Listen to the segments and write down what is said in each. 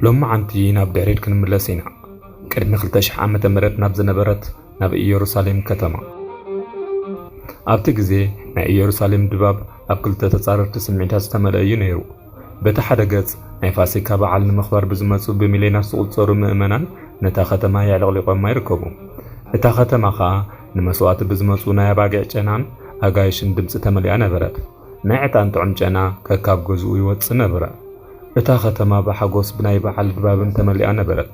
ሎማዓንቲ ናብ ድሕሪት ክንምለስ ኢና። ቅድሚ ክልተ ሽሕ ዓመተ ምህረት ናብ ዝነበረት ናብ ኢየሩሳሌም ከተማ። ኣብቲ ግዜ ናይ ኢየሩሳሌም ድባብ ኣብ ክልተ ተጻረርቲ ስምዒታት ዝተመልአ እዩ ነይሩ። በቲ ሓደ ገጽ ናይ ፋሲካ በዓል ንምኽባር ብዝመጹ ብሚልዮናት ዝቑጸሩ ምእመናን ነታ ከተማ የዕለቕሊቖማ ይርከቡ። እታ ከተማ ኸኣ ንመስዋእቲ ብዝመጹ ናይ ኣባጊዕ ጨናን ኣጋይሽን ድምጺ ተመሊኣ ነበረት። ናይ ዕጣን ጥዑም ጨና ከካብ ገዝኡ ይወጽእ ነበረ። እታ ከተማ ብሓጎስ ብናይ በዓል ድባብን ተመሊኣ ነበረት።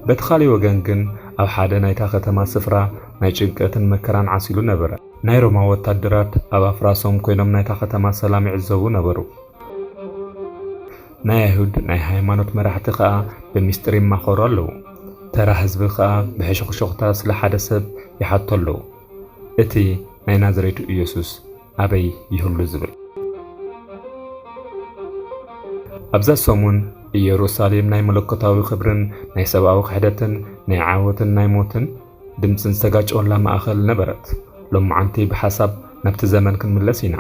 በቲ ካልእ ወገን ግን ኣብ ሓደ ናይታ ከተማ ስፍራ ናይ ጭንቀትን መከራን ዓሲሉ ነበረ። ናይ ሮማ ወታደራት ኣብ ኣፍራሶም ኮይኖም ናይታ ከተማ ሰላም ይዕዘቡ ነበሩ። ናይ ኣይሁድ ናይ ሃይማኖት መራሕቲ ኸኣ ብምስጢር ይማኸሩ ኣለዉ። ተራ ህዝቢ ኸኣ ብሕሽኽሽኽታ ስለ ሓደ ሰብ ይሓቱ ኣለዉ። እቲ ናይ ናዝሬቱ ኢየሱስ ኣበይ ይህሉ ዝብል። ኣብዛ ሰሙን ኢየሩሳሌም ናይ መለኮታዊ ክብርን ናይ ሰብኣዊ ክሕደትን ናይ ዓወትን ናይ ሞትን ድምጽን ዝተጋጨወላ ማእኸል ነበረት። ሎማዓንቲ ብሓሳብ ናብቲ ዘመን ክንምለስ ኢና።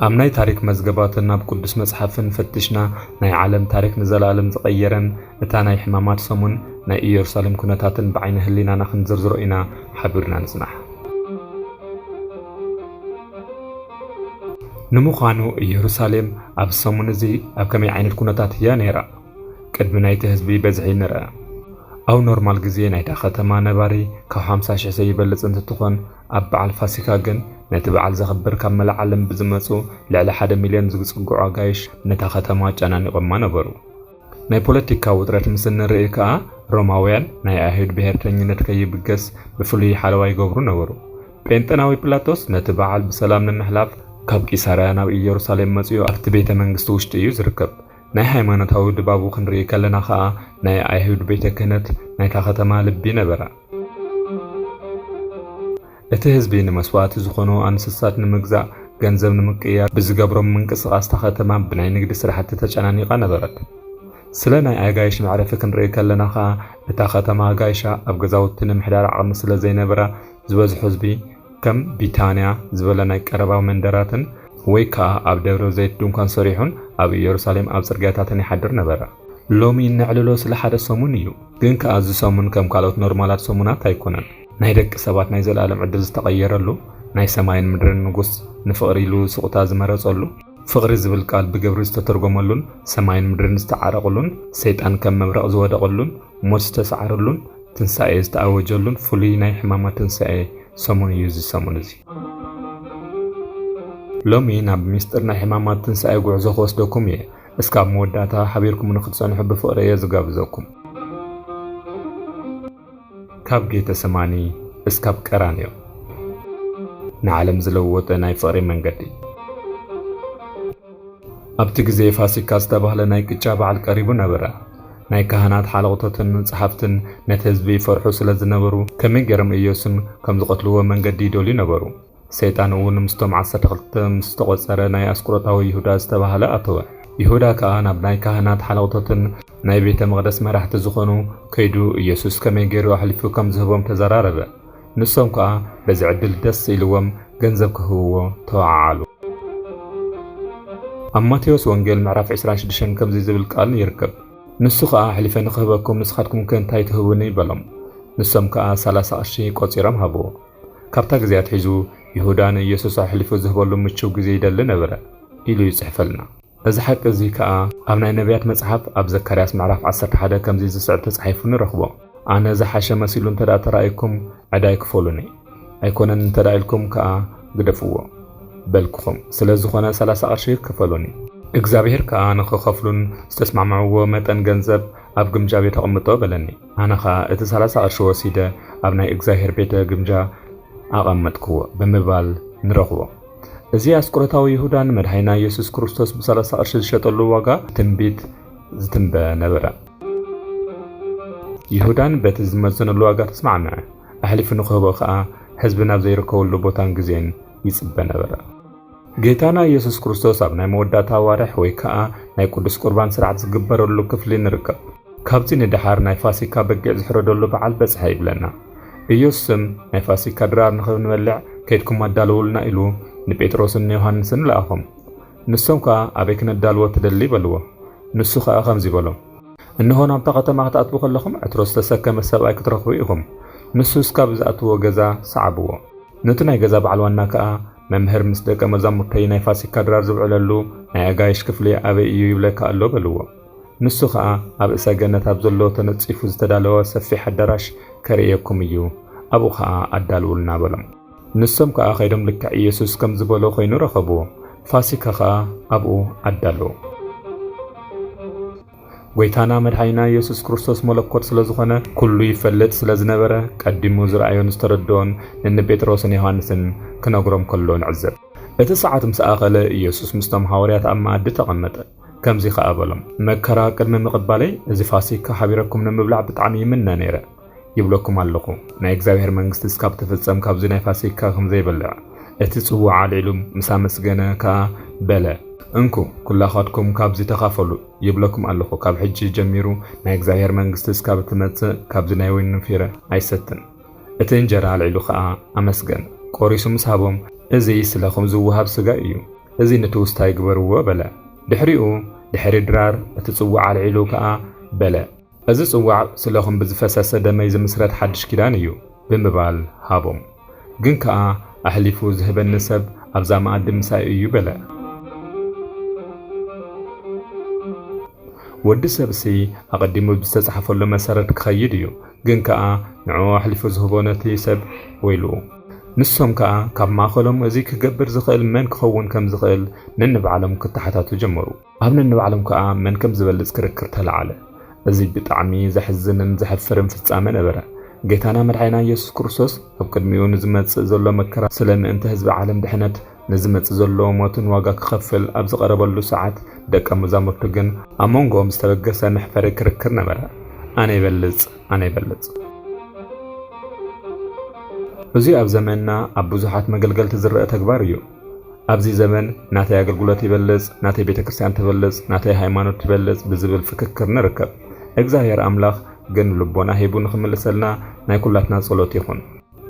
ኣብ ናይ ታሪክ መዝገባትን ኣብ ቅዱስ መጽሓፍን ፈቲሽና ናይ ዓለም ታሪክ ንዘለኣለም ዝቐየረን እታ ናይ ሕማማት ሰሙን ናይ ኢየሩሳሌም ኩነታትን ብዓይነ ህሊናና ክንዝርዝሮ ኢና ሓቢርና ንጽናሕ። ንምዃኑ ኢየሩሳሌም ኣብ ሰሙን እዚ ኣብ ከመይ ዓይነት ኩነታት እያ ነይራ? ቅድሚ ናይቲ ህዝቢ በዝሒ ንርኣ። ኣብ ኖርማል ግዜ ናይታ ከተማ ነባሪ ካብ ሓምሳ ሽሕ ዘይበልጽ እንትትኾን ኣብ በዓል ፋሲካ ግን ነቲ በዓል ዘኽብር ካብ መላእ ዓለም ብዝመጹ ልዕሊ ሓደ ሚልዮን ዝጽግዑ ኣጋይሽ ነታ ከተማ ኣጨናኒቖማ ነበሩ። ናይ ፖለቲካ ውጥረት ምስ እንርኢ ከኣ ሮማውያን ናይ ኣይሁድ ብሄርተኝነት ከይብገስ ብፍሉይ ሓለዋ ይገብሩ ነበሩ። ጴንጠናዊ ጲላጦስ ነቲ በዓል ብሰላም ንምሕላፍ ካብ ቂሳርያ ናብ ኢየሩሳሌም መጺኡ ኣብቲ ቤተ መንግስቲ ውሽጢ እዩ ዝርከብ። ናይ ሃይማኖታዊ ድባቡ ክንርኢ ከለና ኸኣ ናይ ኣይሁድ ቤተ ክህነት ናይታ ከተማ ልቢ ነበራ። እቲ ህዝቢ ንመስዋእቲ ዝኾኑ ኣንስሳት ንምግዛእ ገንዘብ ንምቅያር ብዝገብሮም ምንቅስቓስ እታ ከተማ ብናይ ንግዲ ስራሕቲ ተጨናኒቓ ነበረት። ስለ ናይ ኣጋይሽ መዕረፊ ክንርኢ ከለና ኸኣ እታ ከተማ ኣጋይሻ ኣብ ገዛውቲ ንምሕዳር ዓቕሚ ስለ ዘይነበራ ዝበዝሑ ህዝቢ ከም ቢታንያ ዝበለ ናይ ቀረባ መንደራትን ወይ ከኣ ኣብ ደብረ ዘይት ድንኳን ሰሪሑን ኣብ ኢየሩሳሌም ኣብ ጽርግያታትን ይሓድር ነበረ። ሎሚ እነዕልሎ ስለ ሓደ ሰሙን እዩ፣ ግን ከኣ እዚ ሰሙን ከም ካልኦት ኖርማላት ሰሙናት ኣይኮነን። ናይ ደቂ ሰባት ናይ ዘለኣለም ዕድል ዝተቐየረሉ፣ ናይ ሰማይን ምድርን ንጉስ ንፍቕሪ ኢሉ ስቕታ ዝመረጸሉ፣ ፍቕሪ ዝብል ቃል ብግብሪ ዝተተርጎመሉን ሰማይን ምድርን ዝተዓረቕሉን ሰይጣን ከም መብረቕ ዝወደቐሉን ሞት ዝተሰዓረሉን ትንሳኤ ዝተኣወጀሉን ፍሉይ ናይ ሕማማት ትንሳኤ ሰሙን እዩ እዚ ሰሙን እዚ። ሎሚ ናብ ምስጢር ናይ ሕማማት ትንሳኤ ጉዕዞ ክወስደኩም እየ። እስካብ መወዳእታ ሓቢርኩም ንክትጸንሑ ብፍቕሪ እየ ዝጋብዘኩም። ካብ ጌተሰማኒ እስካብ ቀራንዮ ንዓለም ዝለወጠ ናይ ፍቕሪ መንገዲ። ኣብቲ ግዜ ፋሲካ ዝተባህለ ናይ ቅጫ በዓል ቀሪቡ ነበረ። ናይ ካህናት ሓለቕቶትን ጸሓፍትን ነቲ ህዝቢ ይፈርሑ ስለ ዝነበሩ፣ ከመይ ገይሮም ኢየሱስን ከም ዝቐትልዎ መንገዲ ይደልዩ ነበሩ። ሰይጣን እውን ምስቶም ዓሰርተ ክልተ ምስ ዝተቖጸረ ናይ ኣስቆሮታዊ ይሁዳ ዝተባህለ ኣተወ። ይሁዳ ከኣ ናብ ናይ ካህናት ሓለቕቶትን ናይ ቤተ መቕደስ መራሕቲ ዝኾኑ ከይዱ ኢየሱስ ከመይ ገይሩ ኣሕሊፉ ከም ዝህቦም ተዘራረበ። ንሶም ከኣ በዚ ዕድል ደስ ኢልዎም ገንዘብ ክህብዎ ተወዓዓሉ። ኣብ ማቴዎስ ወንጌል ምዕራፍ ዕስራን ሽዱሽተን ከምዚ ዝብል ቃል ይርከብ፣ ንሱ ኸኣ ኣሕሊፈ ንኽህበኩም ንስኻትኩም ከ እንታይ ትህቡኒ? በሎም። ንሶም ከኣ ሰላሳ ቅርሺ ቆጺሮም ሃብዎ። ካብታ ግዜ ኣትሒዙ ይሁዳ ንኢየሱስ ኣሕሊፉ ዝህበሉ ምቹው ግዜ ይደሊ ነበረ ኢሉ ይጽሕፈልና። እዚ ሓቂ እዚ ከኣ ኣብ ናይ ነቢያት መጽሓፍ ኣብ ዘካርያስ ምዕራፍ ዓሰርተ ሓደ ከምዚ ዝስዕብ ተጻሒፉ ንረኽቦ፣ ኣነ ዝሓሸ መሲሉ እንተ ደኣ ተራእየኩም ዕዳይ ክፈሉኒ፣ ኣይኮነን እንተ ደኣ ኢልኩም ከኣ ግደፍዎ በልኩኹም። ስለ ዝኾነ ሰላሳ ቅርሺ ክፈሉኒ። እግዚኣብሔር ከኣ ንኽኸፍሉን ዝተስማዕምዕዎ መጠን ገንዘብ ኣብ ግምጃ ቤት ኣቕምጦ በለኒ። ኣነ ኸኣ እቲ ሰላሳ ቅርሺ ወሲደ ኣብ ናይ እግዚኣብሔር ቤተ ግምጃ ኣቐመጥክዎ ብምባል ንረኽቦ። እዚ ኣስቆሮታዊ ይሁዳ ንመድሓኒና ኢየሱስ ክርስቶስ ብሰላሳ ቅርሺ ዝሸጠሉ ዋጋ ትንቢት ዝትንበ ነበረ። ይሁዳን በቲ ዝመዘነሉ ዋጋ ተስማዕምዐ። ኣሕሊፉ ንኽህቦ ኸኣ ህዝቢ ናብ ዘይርከበሉ ቦታን ግዜን ይጽበ ነበረ። ጌታና ኢየሱስ ክርስቶስ ኣብ ናይ መወዳእታ ኣዋርሕ ወይ ከኣ ናይ ቅዱስ ቁርባን ስርዓት ዝግበረሉ ክፍሊ ንርከብ። ካብዚ ንደሓር ናይ ፋሲካ በጊዕ ዝሕረደሉ በዓል በጽሐ ይብለና። ኢየሱስም ናይ ፋሲካ ድራር ንኽንበልዕ ከይድኩም ኣዳልውልና ኢሉ ንጴጥሮስን ንዮሃንስን ለኣኾም። ንሶም ከኣ ኣበይ ክነዳልዎ ትደሊ በልዎ። ንሱ ኸኣ ከምዚ በሎም፣ "እንሆ ናብታ ከተማ ክትኣትዉ ከለኹም ዕትሮ ዝተሰከመ ሰብኣይ ክትረኽቡ ኢኹም። ንሱስ ካብ ዝኣትዎ ገዛ ሰዓብዎ። ነቲ ናይ ገዛ በዓል ዋና ከኣ፣ 'መምህር ምስ ደቀ መዛሙርተይ ናይ ፋሲካ ድራር ዝብዕለሉ ናይ ኣጋይሽ ክፍሊ ኣበይ እዩ ይብለካ ኣሎ?' በልዎ። ንሱ ኸኣ ኣብ እሰገነት ኣብ ዘሎ ተነጺፉ ዝተዳለወ ሰፊሕ ኣዳራሽ ከርእየኩም እዩ። ኣብኡ ኸኣ ኣዳልውልና" በሎም። ንሶም ከኣ ኸይዶም ልክዕ ኢየሱስ ከም ዝበሎ ኾይኑ ረኸብዎ። ፋሲካ ኸኣ ኣብኡ ኣዳለዉ። ጐይታና መድሓኒና ኢየሱስ ክርስቶስ መለኮት ስለ ዝኾነ፣ ኩሉ ይፈልጥ ስለ ዝነበረ፣ ቀዲሙ ዝረኣዮን ዝተረድኦን ንንጴጥሮስን ዮሃንስን ክነግሮም ከሎ ንዕዘብ። እቲ ሰዓት ምስ ኣኸለ፣ ኢየሱስ ምስቶም ሃዋርያት ኣብ መኣዲ ተቐመጠ። ከምዚ ኸኣ በሎም፣ "መከራ ቅድሚ ምቕባለይ፣ እዚ ፋሲካ ሓቢረኩም ንምብላዕ ብጣዕሚ ይምነ ነይረ። ይብለኩም ኣለኹ፣ ናይ እግዚኣብሔር መንግስቲ እስካብ ትፍጸም ካብዚ ናይ ፋሲካ ከም ዘይበልዕ።" እቲ ጽዋዕ ኣልዒሉ ምስ ኣመስገነ ከኣ በለ፣ "እንኩ፣ ኩላኻትኩም ካብዚ ተኻፈሉ። ይብለኩም ኣለኹ፣ ካብ ሕጂ ጀሚሩ ናይ እግዚኣብሔር መንግስቲ እስካብ እትመጽእ ካብዚ ናይ ወይኑ ፊረ ኣይሰትን።" እቲ እንጀራ ኣልዒሉ ከኣ ኣመስገን፣ ቆሪሱ ምስ ሃቦም፣ "እዚ ስለኹም ዝወሃብ ስጋይ እዩ፣ እዚ ንትውስታይ ግበርዎ" በለ። ድሕሪኡ፣ ድሕሪ ድራር እቲ ጽዋዕ ኣልዒሉ ከኣ በለ፣ "እዚ ጽዋዕ ስለኹም ብዝፈሰሰ ደመይ ዝምስረት ሓድሽ ኪዳን እዩ" ብምባል ሃቦም። ግን ከኣ፣ "ኣሕሊፉ ዝህበኒ ሰብ ኣብዛ መኣዲ ምሳይ እዩ" በለ። ወዲ ሰብሲ ኣቐዲሙ ብዝተጻሕፈሉ መሰረት ክኸይድ እዩ፣ ግን ከኣ ንዕኡ ኣሕሊፉ ዝህቦ ነቲ ሰብ ወይልኡ። ንሶም ከኣ ካብ ማእከሎም እዚ ክገብር ዝኽእል መን ክኸውን ከም ዝኽእል ነንባዕሎም ክተሓታቱ ጀመሩ። ኣብ ነንባዕሎም ከኣ መን ከም ዝበልጽ ክርክር ተለዓለ። እዚ ብጣዕሚ ዘሕዝንን ዘሕፍርን ፍጻመ ነበረ። ጌታና መድሓኒና ኢየሱስ ክርስቶስ ኣብ ቅድሚኡ ንዝመጽእ ዘሎ መከራ ስለ ምእንቲ ህዝቢ ዓለም ድሕነት ንዝመጽእ ዘሎ ሞትን ዋጋ ክኸፍል ኣብ ዝቐረበሉ ሰዓት፣ ደቀ መዛሙርቱ ግን ኣብ መንጎኦም ዝተበገሰ መሕፈሪ ክርክር ነበረ። ኣነ ይበልጽ፣ ኣነ ይበልጽ። እዚ ኣብ ዘመንና ኣብ ብዙሓት መገልገልቲ ዝረአ ተግባር እዩ። ኣብዚ ዘመን ናተይ ኣገልግሎት ይበልጽ፣ ናተይ ቤተ ክርስቲያን ትበልጽ፣ ናተይ ሃይማኖት ትበልጽ ብዝብል ፍክክር ንርከብ። እግዚኣብሔር ኣምላኽ ግን ልቦና ሂቡ ንኽምልሰልና ናይ ኩላትና ጸሎት ይኹን።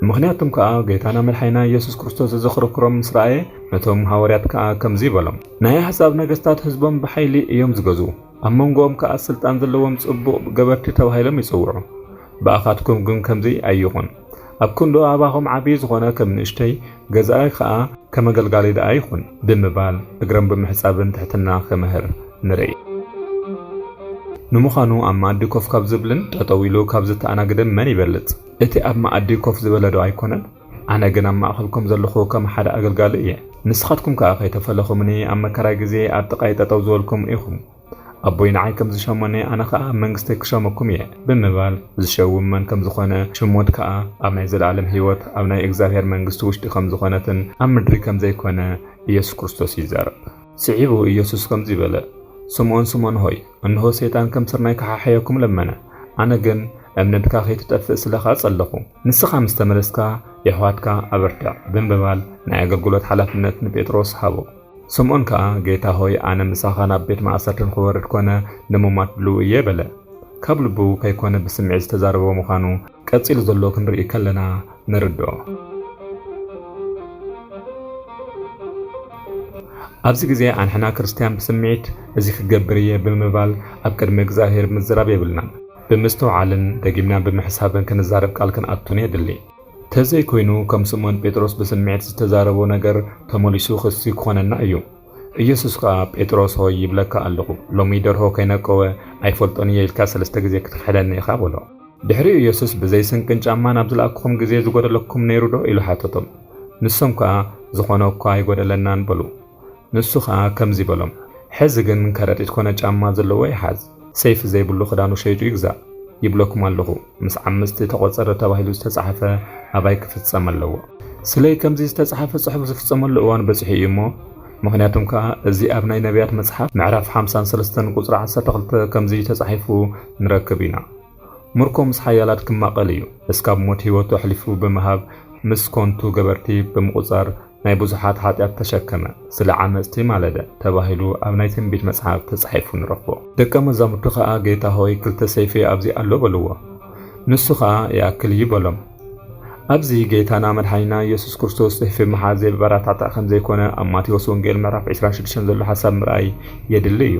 ምኽንያቱም ከኣ ጌታና መድሓኒና ኢየሱስ ክርስቶስ እዚ ክርክሮም ምስ ረኣየ፣ ነቶም ሃዋርያት ከኣ ከምዚ በሎም፣ "ናይ ኣሕዛብ ነገስታት ህዝቦም ብሓይሊ እዮም ዝገዝኡ፣ ኣብ መንጎኦም ከኣ ስልጣን ዘለዎም ጽቡቕ ገበርቲ ተባሂሎም ይጽውዑ። ብኣኻትኩም ግን ከምዚ ኣይኹን። ኣብ ክንዱ ኣባኹም ዓቢ ዝኾነ ከም ንእሽተይ፣ ገዛኢ ከኣ ከም ኣገልጋሊ ደኣ ይኹን" ብምባል እግሮም ብምሕጻብን ትሕትና ክምህር ንርኢ። ንምዃኑ ኣብ መኣዲ ኮፍ ካብ ዝብልን ጠጠው ኢሉ ካብ ዝተኣናግድን መን ይበልጽ? እቲ ኣብ መኣዲ ኮፍ ዝበለ ዶ ኣይኮነን? ኣነ ግን ኣብ ማእከልኩም ዘለኹ ከም ሓደ ኣገልጋሊ እየ። ንስኻትኩም ከኣ ከይተፈለኹምኒ ኣብ መከራይ ግዜ ኣብ ጥቓይ ጠጠው ዝበልኩም ኢኹም። ኣቦይ ንዓይ ከም ዝሸመኒ ኣነ ከኣ ኣብ መንግስተይ ክሸመኩም እየ ብምባል ዝሸውም መን ከም ዝኾነ፣ ሽሞት ከኣ ኣብ ናይ ዘለኣለም ህይወት ኣብ ናይ እግዚኣብሔር መንግስቲ ውሽጢ ከም ዝኾነትን ኣብ ምድሪ ከም ዘይኮነ ኢየሱስ ክርስቶስ ይዛረብ። ስዒቡ ኢየሱስ ከምዚ በለ፣ "ስምዖን ስምዖን ሆይ፣ እንሆ ሰይጣን ከም ስርናይ ክሓሕየኩም ለመነ፣ ኣነ ግን እምነትካ ከይትጠፍእ ስለኻ ጸለኹ። ንስኻ ምስ ተመለስካ የሕዋትካ ኣበርትዕ" ብምባል ናይ ኣገልግሎት ሓላፍነት ንጴጥሮስ ሃቦ። ስምዖን ከኣ፣ "ጌታ ሆይ፣ ኣነ ምሳኻ ናብ ቤት ማእሰርትን ክወርድ ኮነ ንሙማት ድልው እየ" በለ። ካብ ልቡ ከይኮነ ብስምዒት ዝተዛረቦ ምዃኑ ቀጺሉ ዘሎ ክንርኢ ከለና ንርድኦ። ኣብዚ ግዜ ኣንሕና ክርስትያን ብስምዒት "እዚ ክገብር እየ" ብምባል ኣብ ቅድሚ እግዚኣብሔር ምዝራብ የብልናን። ብምስትውዓልን ደጊምና ብምሕሳብን ክንዛረብ ቃል ክንኣቱን የድሊ። ተዘይኮይኑ፣ ከም ስምዖን ጴጥሮስ ብስምዒት ዝተዛረቦ ነገር ተመሊሱ ክሲ ክኾነና እዩ። ኢየሱስ ከኣ፣ "ጴጥሮስ ሆይ፣ ይብለካ ኣለኹ፣ ሎሚ ደርሆ ከይነቀወ ኣይፈልጦን እየ ኢልካ ሰለስተ ግዜ ክትክሕደኒ ኢኻ" በሎ። ድሕሪኡ ኢየሱስ፣ "ብዘይ ስንቅን ጫማን ኣብ ዝለኣክኹም ግዜ ዝጎደለኩም ነይሩ ዶ?" ኢሉ ሓተቶም። ንሶም ከኣ፣ "ዝኾነ እኳ ኣይጎደለናን" በሉ። ንሱ ኸኣ ከምዚ በሎም፣ "ሕዚ ግን ከረጢት ኮነ ጫማ ዘለዎ ይሓዝ፣ ሰይፊ ዘይብሉ ክዳኑ ሸይጡ ይግዛእ። ይብለኩም ኣለኹ፣ ምስ ዓመጽቲ ተቖጸረ ተባሂሉ ዝተጻሕፈ ኣባይ ክፍጸም ኣለዎ?" ስለይ ከምዚ ዝተጻሕፈ ጽሑፍ ዝፍጸመሉ እዋን በጺሑ እዩ እሞ፣ ምኽንያቱም ከኣ እዚ ኣብ ናይ ነቢያት መጽሓፍ ምዕራፍ ሓምሳን ሰለስተን ቁጽሪ ዓሰርተ ክልተ ከምዚ ተጻሒፉ ንረክብ ኢና። "ምርኮ ምስ ሓያላት ክማቐል እዩ፣ እስካብ ሞት ህይወቱ ኣሕሊፉ ብምሃብ፣ ምስ ኮንቱ ገበርቲ ብምቑጻር ናይ ብዙሓት ሓጢኣት ተሸከመ፣ ስለ ዓመጽቲ ማለደ" ተባሂሉ ኣብ ናይ ትንቢት መጽሓፍ ተጻሒፉ ንረኽቦ። ደቀ መዛሙርቱ ኸኣ፣ "ጌታ ሆይ፣ ክልተ ሰይፊ ኣብዚ ኣሎ" በልዎ። ንሱ ኸኣ፣ "ይኣክል እዩ" በሎም። ኣብዚ ጌታና መድሓኒና ኢየሱስ ክርስቶስ ሰይፊ ምሓዝ የበረታታዕ ከም ዘይኮነ ኣብ ማቴዎስ ወንጌል ምዕራፍ ዕስራን ሽዱሽተን ዘሎ ሓሳብ ምርኣይ የድሊ እዩ።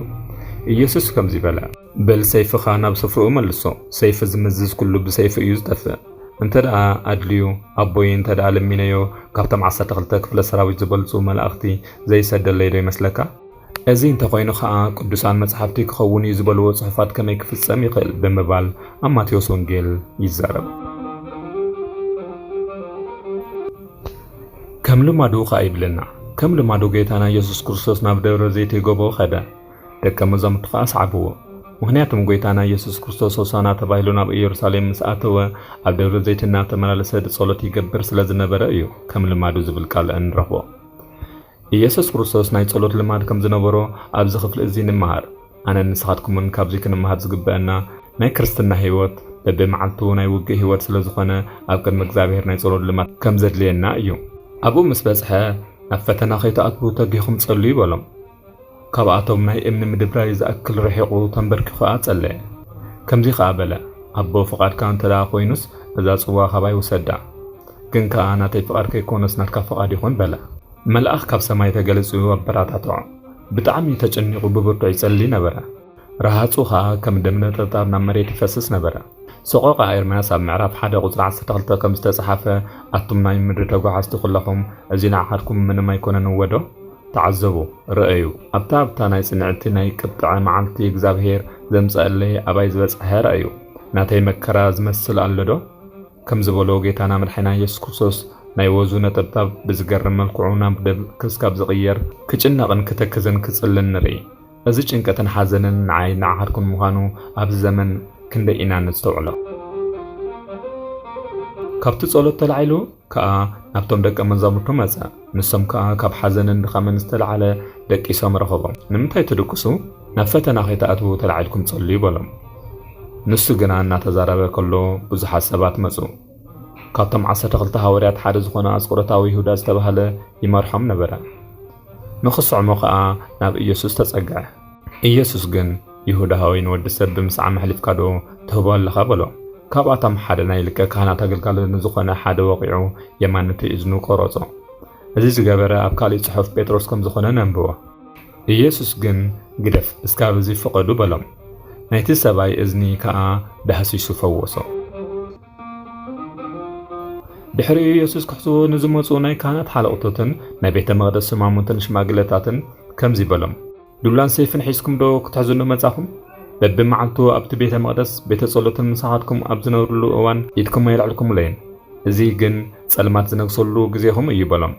ኢየሱስ ከምዚ በለ፣ በል ሰይፍኻ ናብ ስፍርኡ መልሶ፣ ሰይፊ ዝምዝዝ ኩሉ ብሰይፊ እዩ ዝጠፍእ። እንተ ደኣ ኣድልዩ ኣቦይ እንተ ደኣ ለሚነዮ ካብቶም ዓሰርተ ክልተ ክፍለ ሰራዊት ዝበልጹ መላእኽቲ ዘይሰደለይ ዶ ይመስለካ? እዚ እንተኾይኑ ኸኣ ቅዱሳን መጻሕፍቲ ክኸውን እዩ ዝበልዎ ጽሑፋት ከመይ ክፍጸም ይኽእል? ብምባል ኣብ ማቴዎስ ወንጌል ይዛረብ። ከም ልማዱ ኸኣ ይብለና። ከም ልማዱ ጌታና ኢየሱስ ክርስቶስ ናብ ደብረ ዘይት ጎቦ ኸደ። ደቀ መዛሙርቱ ኸኣ ሰዓብዎ። ምኽንያቱም ጐይታና ኢየሱስ ክርስቶስ ሆሳና ተባሂሉ ናብ ኢየሩሳሌም ምስ ኣተወ፣ ኣብ ደብረ ዘይት እናተመላለሰ ጸሎት ይገብር ስለ ዝነበረ እዩ ከም ልማዱ ዝብል ቃል እንረኽቦ። ኢየሱስ ክርስቶስ ናይ ጸሎት ልማድ ከም ዝነበሮ ኣብዚ ክፍሊ እዚ ንመሃር። ኣነን ንስኻትኩምን ካብዚ ክንመሃር ዝግበአና ናይ ክርስትና ህይወት በብመዓልቱ ናይ ውግእ ህይወት ስለ ዝኾነ ኣብ ቅድሚ እግዚኣብሔር ናይ ጸሎት ልማድ ከም ዘድልየና እዩ። ኣብኡ ምስ በጽሐ ናብ ፈተና ከይትኣትዉ ተጊኹም ጸልዩ በሎም። ካብኣቶም ናይ እምኒ ምድብራይ ዝኣክል ርሒቑ ተንበርኪኹ ከኣ ጸለየ። ከምዚ ከኣ በለ፣ ኣቦ ፍቓድካ እንተ ደኣ ኮይኑስ እዛ ጽዋ ካባይ ውሰዳ። ግን ከኣ ናተይ ፍቓድ ከይኮነስ ናትካ ፍቓድ ይኹን በለ። መልኣኽ ካብ ሰማይ ተገሊጹ ኣበረታትዖ። ብጣዕሚ ተጨኒቑ ብብርቱዕ ይጸሊ ነበረ። ረሃጹ ኸኣ ከም ደም ነጠብጣብ ናብ መሬት ይፈስስ ነበረ። ሰቆቃ ኤርምያስ ኣብ ምዕራፍ ሓደ ቁጽሪ ዓሰርተ ክልተ ከም ዝተጻሓፈ፣ ኣቱም ናይ ምድሪ ተጓዓዝቲ ኩለኹም፣ እዚ ንዓኻትኩም ምንም ኣይኮነን እወ ዶ? ተዓዘቡ፣ ርኣዩ። ኣብታ ኣብታ ናይ ጽንዕቲ ናይ ቅጥዐ መዓልቲ እግዚኣብሔር ዘምጸአለይ ኣባይ ዝበጽሐ ርኣዩ። ናተይ መከራ ዝመስል ኣሎ ዶ? ከም ዝበሎ ጌታና መድሓኒና ኢየሱስ ክርስቶስ ናይ ወዙ ነጠብጣብ ብዝገርም መልክዑ ናብ ደም ክስካብ ዝቕየር ክጭነቕን ክተክዝን ክጽልን ንርኢ። እዚ ጭንቀትን ሓዘንን ንዓይ ንዓኻትኩም ምዃኑ ኣብዚ ዘመን ክንደይ ኢና ነስተውዕሎ? ካብቲ ጸሎት ተላዒሉ ከኣ ናብቶም ደቀ መዛሙርቱ መጸ። ንሶም ከኣ ካብ ሓዘንን ድኻምን ዝተላዕለ ደቂሶም ረኸቦም። ንምንታይ ትድቅሱ? ናብ ፈተና ከይትኣትዉ ተላዒልኩም ጸልዩ በሎም። ንሱ ግና እናተዛረበ ከሎ ብዙሓት ሰባት መጹ። ካብቶም ዓሰርተ ክልተ ሃዋርያት ሓደ ዝኾነ ኣስቆሮታዊ ይሁዳ ዝተባህለ ይመርሖም ነበረ። ንኽስዕሞ ኸኣ ናብ ኢየሱስ ተጸግዐ። ኢየሱስ ግን፣ ይሁዳ ሆይ ንወዲ ሰብ ብምስዓም ኣሕሊፍካ ዶ ትህቦ ኣለኻ? በሎ። ካብኣቶም ሓደ ናይ ሊቀ ካህናት ኣገልጋሊ ንዝኾነ ሓደ ወቒዑ የማን እቲ እዝኑ ቆረጾ። እዚ ዝገበረ ኣብ ካልእ ጽሑፍ ጴጥሮስ ከም ዝኾነ ነንብቦ። ኢየሱስ ግን፣ ግደፍ፣ እስካብ እዚ ፍቐዱ በሎም። ናይቲ ሰብኣይ እዝኒ ከኣ ዳህሲሱ ፈወሶ። ድሕሪኡ ኢየሱስ ክሕዝዎ ንዝመጹ ናይ ካህናት ሓለቕቶትን ናይ ቤተ መቕደስ ሹማሙንትን ሽማግለታትን ከምዚ በሎም፣ ዱላን ሰይፍን ሒዝኩም ዶ ክትሕዙኒ መጻኹም? በብመዓልቱ ኣብቲ ቤተ መቕደስ ቤተ ጸሎትን ምሳኻትኩም ኣብ ዝነብርሉ እዋን ኢድኩም ኣይልዕልኩምለይን። እዚ ግን ጸልማት ዝነግሰሉ ግዜኹም እዩ በሎም።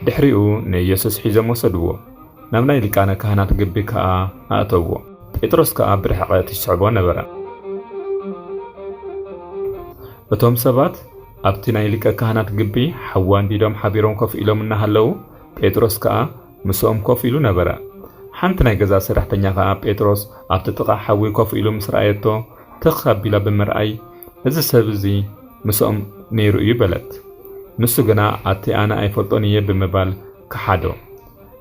ድሕሪኡ ንኢየሱስ ሒዞም ወሰድዎ። ናብ ናይ ሊቃነ ካህናት ግቢ ከኣ ኣእተዎ። ጴጥሮስ ከኣ ብርሕቐት ይስዕቦ ነበረ። እቶም ሰባት ኣብቲ ናይ ሊቀ ካህናት ግቢ ሓዊ ኣንዲዶም ሓቢሮም ኮፍ ኢሎም እናሃለዉ፣ ጴጥሮስ ከኣ ምስኦም ኮፍ ኢሉ ነበረ። ሓንቲ ናይ ገዛ ሰራሕተኛ ከኣ ጴጥሮስ ኣብቲ ጥቓ ሓዊ ኮፍ ኢሉ ምስ ረኣየቶ፣ ትኽ ኣቢላ ብምርኣይ፣ "እዚ ሰብ እዚ ምስኦም ነይሩ እዩ" በለት። ንሱ ግና፣ "ኣቲ ኣነ ኣይፈልጦን እየ" ብምባል ከሓዶ።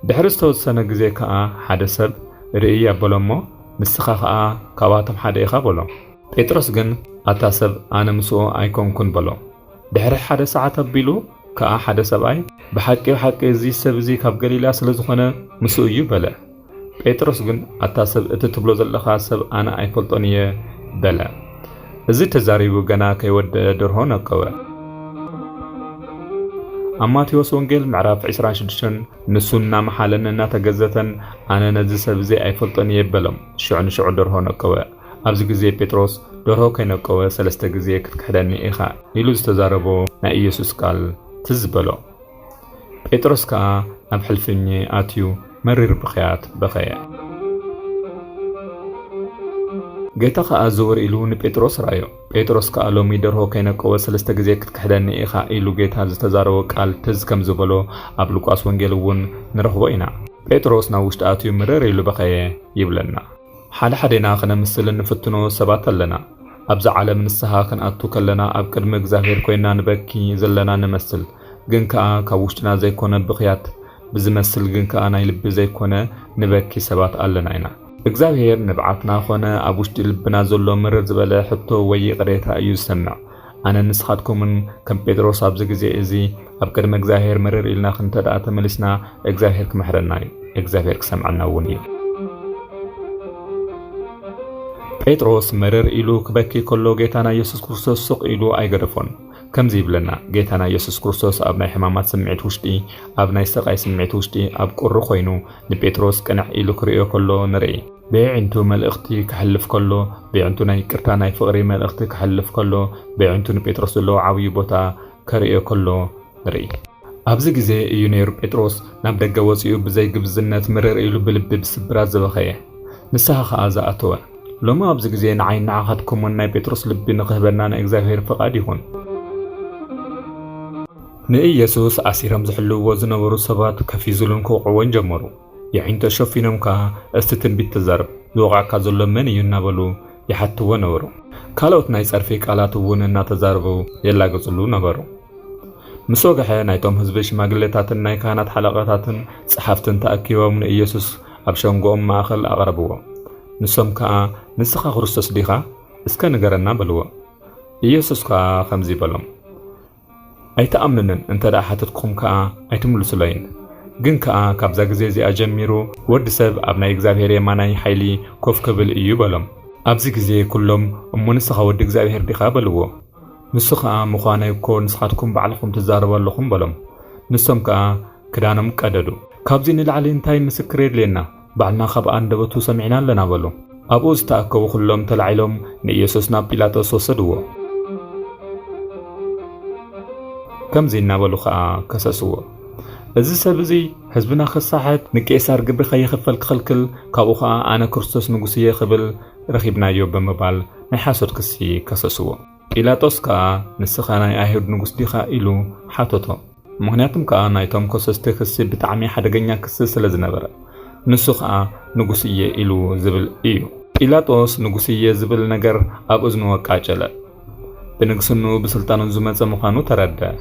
ድሕሪ ዝተወሰነ ግዜ ከኣ ሓደ ሰብ፣ "ርእይ" ኣበሎ እሞ፣ "ንስኻ ኸኣ ካብኣቶም ሓደ ኢኻ" በሎ። ጴጥሮስ ግን፣ "ኣታ ሰብ፣ ኣነ ምስኡ ኣይኮንኩን" በሎ። ድሕሪ ሓደ ሰዓት ኣቢሉ ከኣ ሓደ ሰብኣይ፣ "ብሓቂ፣ ብሓቂ እዚ ሰብ እዚ ካብ ገሊላ ስለ ዝኾነ ምስኡ እዩ" በለ። ጴጥሮስ ግን፣ "ኣታ ሰብ፣ እቲ ትብሎ ዘለኻ ሰብ ኣነ ኣይፈልጦን እየ" በለ። እዚ ተዛሪቡ ገና ከይወደአ ደርሆ ነቀወ። ኣብ ማቴዎስ ወንጌል ምዕራፍ ዕስራን ሽዱሽተን፣ ንሱ እናመሓለን እናተገዘተን፣ "ኣነ ነዚ ሰብ እዚ ኣይፈልጦን እየ" በሎም። ሽዑ ንሽዑ ደርሆ ነቀወ። ኣብዚ ግዜ ጴጥሮስ፣ "ደርሆ ከይነቀወ ሰለስተ ግዜ ክትክሕደኒ ኢኻ" ኢሉ ዝተዛረቦ ናይ ኢየሱስ ቃል ትዝ በሎ። ጴጥሮስ ከኣ ናብ ሕልፍኝ ኣትዩ መሪር ብኽያት በኸየ። ጌታ ከኣ ዘወር ኢሉ ንጴጥሮስ ረኣዮ። ጴጥሮስ ከኣ፣ "ሎሚ ደርሆ ከይነቀወ ሰለስተ ግዜ ክትክሕደኒ ኢኻ" ኢሉ ጌታ ዝተዛረቦ ቃል ትዝ ከም ዝበሎ ኣብ ሉቃስ ወንጌል እውን ንረኽቦ ኢና። ጴጥሮስ ናብ ውሽጢ ኣትዩ ምርር ኢሉ በኸየ ይብለና። ሓደ ሓዴና ክነምስል እንፍትኖ ሰባት ኣለና። ኣብዛ ዓለም ንስሓ ክንኣቱ ከለና ኣብ ቅድሚ እግዚኣብሔር ኮይና ንበኪ ዘለና ንመስል፣ ግን ከኣ ካብ ውሽጥና ዘይኮነ ብኽያት ብዝመስል ግን ከኣ ናይ ልቢ ዘይኮነ ንበኪ ሰባት ኣለና ኢና። እግዚኣብሔር ንብዓትና ኾነ ኣብ ውሽጢ ልብና ዘሎ ምርር ዝበለ ሕቶ ወይ ይቕሬታ እዩ ዝሰምዕ። ኣነን ንስኻትኩምን ከም ጴጥሮስ ኣብዚ ግዜ እዚ ኣብ ቅድሚ እግዚኣብሔር ምርር ኢልና እንተ ደኣ ተመሊስና፣ እግዚኣብሔር ክምሕረና እዩ። እግዚኣብሔር ክሰምዐና እውን እዩ። ጴጥሮስ መረር ኢሉ ክበኪ ከሎ ጌታና ኢየሱስ ክርስቶስ ስቕ ኢሉ ኣይገደፎን። ከምዚ ይብለና፣ ጌታና ኢየሱስ ክርስቶስ ኣብ ናይ ሕማማት ስምዒት ውሽጢ፣ ኣብ ናይ ስቓይ ስምዒት ውሽጢ፣ ኣብ ቁሪ ኮይኑ ንጴጥሮስ ቅንዕ ኢሉ ክርእዮ ከሎ ንርኢ። ብየዒንቱ መልእኽቲ ከሕልፍ ከሎ፣ ብየዒንቱ ናይ ይቅርታ ናይ ፍቕሪ መልእኽቲ ከሕልፍ ከሎ፣ ብየዒንቱ ንጴጥሮስ ዘለዎ ዓብዪ ቦታ ከርእዮ ከሎ ንርኢ። ኣብዚ ግዜ እዩ ነይሩ ጴጥሮስ ናብ ደገ ወጺኡ ብዘይ ግብዝነት ምርር ኢሉ ብልቢ ብስብራት ዝበኸየ። ንስሓ ኸኣ ዝኣተወ። ሎሚ ኣብዚ ግዜ ንዓይን ንዓኻትኩምን ናይ ጴጥሮስ ልቢ ንኽህበና ናይ እግዚኣብሔር ፍቓድ ይኹን። ንኢየሱስ ኣሲሮም ዝሕልውዎ ዝነበሩ ሰባት ከፊዝሉን ክወቕዕዎን ጀመሩ። የዒንቶ ሸፊኖም ከኣ፣ "እስቲ ትንቢት ተዛረብ፣ ዝወቕዓካ ዘሎ መን እዩ?" እናበሉ ይሓትዎ ነበሩ። ካልኦት ናይ ጸርፊ ቃላት እውን እናተዛረቡ የላግጽሉ ነበሩ። ምስ ወግሐ ናይቶም ህዝቢ ሽማግሌታትን ናይ ካህናት ሓለቓታትን ጸሓፍትን ተኣኪቦም ንኢየሱስ ኣብ ሸንጎኦም ማእከል ኣቕረብዎ። ንሶም ከኣ፣ "ንስኻ ክርስቶስ ዲኻ? እስከ ንገረና" በልዎ። ኢየሱስ ከኣ ከምዚ በሎም፣ "ኣይትኣምኑንን እንተ ደኣ ሓተትኩኹም ከኣ ኣይትምልሱለይን። ግን ከኣ ካብዛ ግዜ እዚኣ ጀሚሩ ወዲ ሰብ ኣብ ናይ እግዚኣብሔር የማናይ ሓይሊ ኮፍ ክብል እዩ" በሎም። ኣብዚ ግዜ ኩሎም፣ "እሞ ንስኻ ወዲ እግዚኣብሔር ዲኻ?" በልዎ። ንሱ ኸኣ፣ "ምዃነይ እኮ ንስኻትኩም ባዕልኹም ትዛረቡ ኣለኹም" በሎም። ንሶም ከኣ ክዳኖም ቀደዱ። "ካብዚ ንላዕሊ እንታይ ምስክር የድልየና? ባዕልና ካብ ኣንደበቱ ሰሚዕና ኣለና" በሉ። ኣብኡ ዝተኣከቡ ኩሎም ተላዒሎም ንኢየሱስ ናብ ጲላጦስ ወሰድዎ። ከምዚ እናበሉ ኸኣ ከሰስዎ፣ "እዚ ሰብ እዚ ህዝብና ከሳሕት፣ ንቄሳር ግብሪ ከይኽፈል ክኽልክል፣ ካብኡ ኸኣ ኣነ ክርስቶስ ንጉስ እየ ክብል ረኺብናዮ" ብምባል ናይ ሓሶት ክሲ ከሰስዎ። ጲላጦስ ከኣ፣ "ንስኻ ናይ ኣይሁድ ንጉስ ዲኻ?" ኢሉ ሓተቶ። ምኽንያቱም ከኣ ናይቶም ከሰስቲ ክሲ ብጣዕሚ ሓደገኛ ክሲ ስለ ዝነበረ፣ ንሱ ኸኣ ንጉስ እየ ኢሉ ዝብል እዩ። ጲላጦስ ንጉስ እየ ዝብል ነገር ኣብ እዝኑ ኣቃጨለ። ብንግስንኡ ብስልጣኑ ዝመጸ ምዃኑ ተረድአ።